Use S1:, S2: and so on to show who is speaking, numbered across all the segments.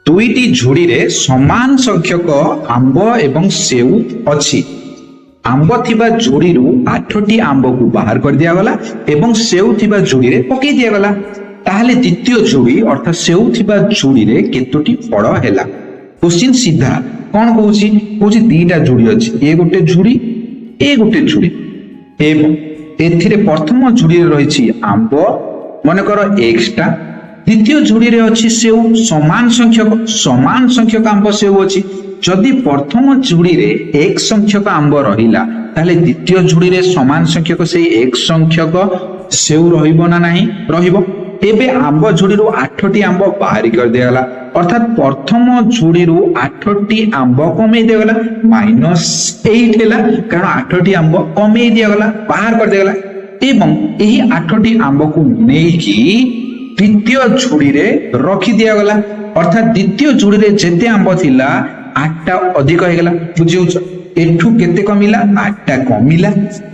S1: ଦୁଇଟି ଝୁଡ଼ିରେ ସମାନ ସଂଖ୍ୟକ ଆମ୍ବ ଏବଂ ସେଉ ଅଛି। ଆମ୍ବ ଥିବା ଝୁଡ଼ିରୁ 8ଟି ଆମ୍ବକୁ ବାହାର କରିଦିଆଗଲା ଏବଂ ସେଉ ଥିବା ଝୁଡ଼ିରେ ପକେଇ ଦିଆଗଲା, ତାହେଲେ ଦ୍ୱିତୀୟ ଝୁଡ଼ି ଅର୍ଥାତ୍ ସେଉ ଥିବା ଝୁଡ଼ିରେ କେତୋଟି ଫଳ ହେଲା? କୋଶ୍ଚିନ୍ ସିଧା କଣ କହୁଛି? କହୁଛି ଦିଟା ଝୁଡ଼ି ଅଛି, ଏ ଗୋଟେ ଝୁଡ଼ି, ଏ ଗୋଟେ ଝୁଡ଼ି, ଏବଂ ଏଥିରେ ପ୍ରଥମ ଝୁଡ଼ିରେ ରହିଛି ଆମ୍ବ, ମନେକର ଏକ୍ସଟା, ଦ୍ୱିତୀୟ ଝୁଡ଼ିରେ ଅଛି ସେଉ, ସମାନ ସଂଖ୍ୟକ, ସମାନ ସଂଖ୍ୟକ ଆମ୍ବ ସେଉ ଅଛି। ଯଦି ପ୍ରଥମ ଝୁଡ଼ିରେ ଏକ୍ସ ସଂଖ୍ୟକ ଆମ୍ବ ରହିଲା, ତାହେଲେ ଦ୍ୱିତୀୟ ଝୁଡ଼ିରେ ସମାନ ସଂଖ୍ୟକ ସେଇ ଏକ୍ସ ସଂଖ୍ୟକ ସେଉ ରହିବ ନା ନାହିଁ? ରହିବ। ଏବେ ଆମ୍ବ ଝୁଡ଼ିରୁ 8ଟି ଆମ୍ବ ବାହାରି କରିଦିଆଗଲା, ଅର୍ଥାତ୍ ପ୍ରଥମ ଝୁଡ଼ିରୁ 8ଟି ଆମ୍ବ କମେଇ ଦିଆଗଲା, -8 ହେଲା, କାରଣ 8ଟି ଆମ୍ବ କମେଇ ଦିଆଗଲା, ବାହାର କରିଦିଆଗଲା, ଏବଂ ଏହି 8ଟି ଆମ୍ବକୁ ନେଇକି ଦ୍ୱିତୀୟ ଝୁଡ଼ିରେ ରଖି ଦିଆଗଲା। ଅର୍ଥାତ୍ ଦ୍ୱିତୀୟ ଝୁଡ଼ିରେ ଯେତେ ଆମ୍ବ ଥିଲା 8ଟା ଅଧିକ ହେଇଗଲା। ବୁଝି ହଉଛ? ଏଠୁ କେତେ କମିଲା? 8ଟା କମିଲା,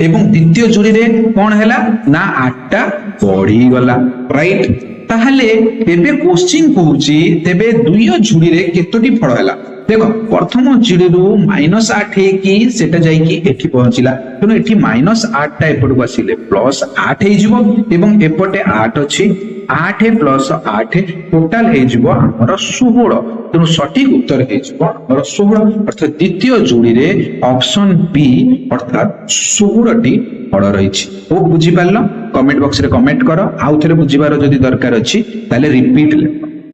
S1: ଏବଂ ଦ୍ୱିତୀୟ ଝୁଡ଼ିରେ କଣ ହେଲା ନା 8ଟା ବଢିଗଲା, ରାଇଟ? ତାହେଲେ ଏବେ କୋଶ୍ଚିନ୍ କହୁଛି, ତେବେ ଦ୍ୱିତୀୟ ଝୁଡ଼ିରେ କେତୋଟି ଫଳ ହେଲା? ଦେଖ, ପ୍ରଥମ ଝୁଡ଼ିରୁ -8 ହେଇକି ସେଟା ଯାଇକି ଏଠି ପହଞ୍ଚିଲା, ତେଣୁ ଏଠି -8ଟା ଏପଟକୁ ଆସିଲେ +8 ହେଇଯିବ, ଏବଂ ଏପଟେ 8 ଅଛି, 8 ପ୍ଲସ 8 ଟୋଟାଲ ହେଇଯିବ ଆମର 16। ତେଣୁ ସଠିକ ଉତ୍ତର ହେଇଯିବ ଆମର 16, ଅର୍ଥାତ୍ ଦ୍ୱିତୀୟ ଯୋଡ଼ିରେ ଅପସନ ବି ଅର୍ଥାତ୍ 16ଟି ଫଳ ରହିଛି। ଓ ବୁଝିପାରିଲ? କମେଣ୍ଟ ବକ୍ସରେ କମେଣ୍ଟ କର। ଆଉ ଥରେ ବୁଝିବାର ଯଦି ଦରକାର ଅଛି ତାହେଲେ ରିପିଟ ଲେଖ।